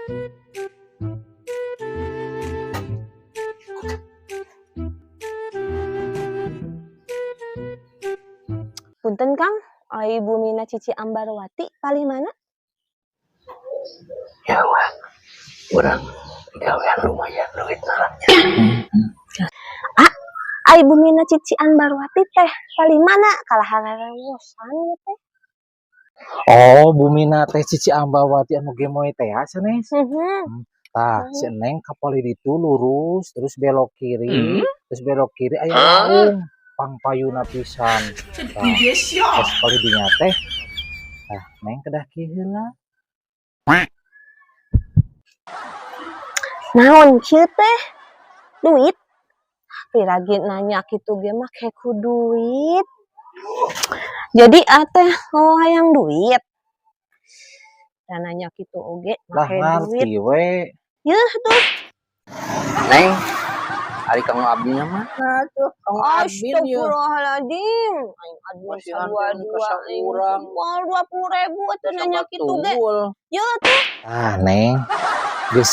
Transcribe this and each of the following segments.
Punten, Kang, ai bumina Cici Ambarwati palih mana? Ya wah, urang gawean lumayan duit nalanya. Ah, ai bumina Cici Ambarwati teh palih mana? Kalah harerewosan ieu teh. Oh, bumina teh Cici Ambarwati anu gemoy teh sanes? Heeh. Tah, si Neng ka palih ditu lurus, terus belok kiri, terus belok kiri aya warung. Pangpayuna pisan. Tah, pas palih dinya teh, tah, Neng kedah kieu heula. Naon kieu teh? Duit? Piragi nanya kitu ge make ku duit. Jadi teh, oh, hayang duit. Dan nanya kitu oge Lah, make duit. ngarti we. Yeuh tuh. Neng, ari kang abdinya mana tuh? Kang admin ya. Astagfirullahaladzim. Aing admin Masihan sadua teh dua ka aing. saurang. Moal 20.000 atuh nanya kitu ge. Tunggul. Yeuh tuh. Ah, Neng, geus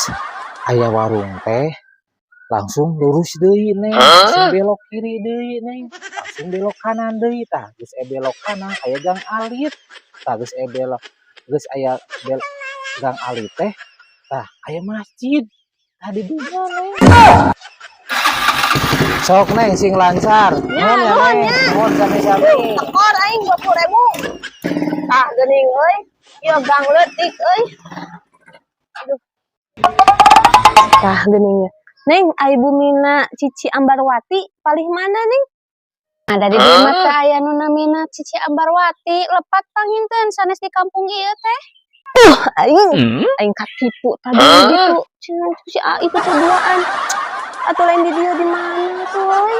aya warung teh langsung lurus deui, Neng, langsung belok kiri deui, Neng, langsung belok kanan deui. Tah, geus aya belok kanan aya gang alit. Tah, geus aya belok, geus aya gang alit teh, tah, aya masjid. Tah, di dinya, Neng. Sok, Neng, sing lancar. Ya, Nuhun ya, nuhun Neng. ya. Nuhun sami-sami. Tekor aing 20.000. Tah, geuning euy. Ieu gang leutik euy. Aduh. Tah, geuning ya. Neng, ai bumina Cici Ambarwati palih mana, Neng? Ada di dieu mah teh aya nu namina Cici Ambarwati, lepat panginten sanes di kampung ieu teh. Aing, aing katipu tadi gitu. Cenah si A itu tuh duaan. Atau lain di dieu, di mana tuh euy?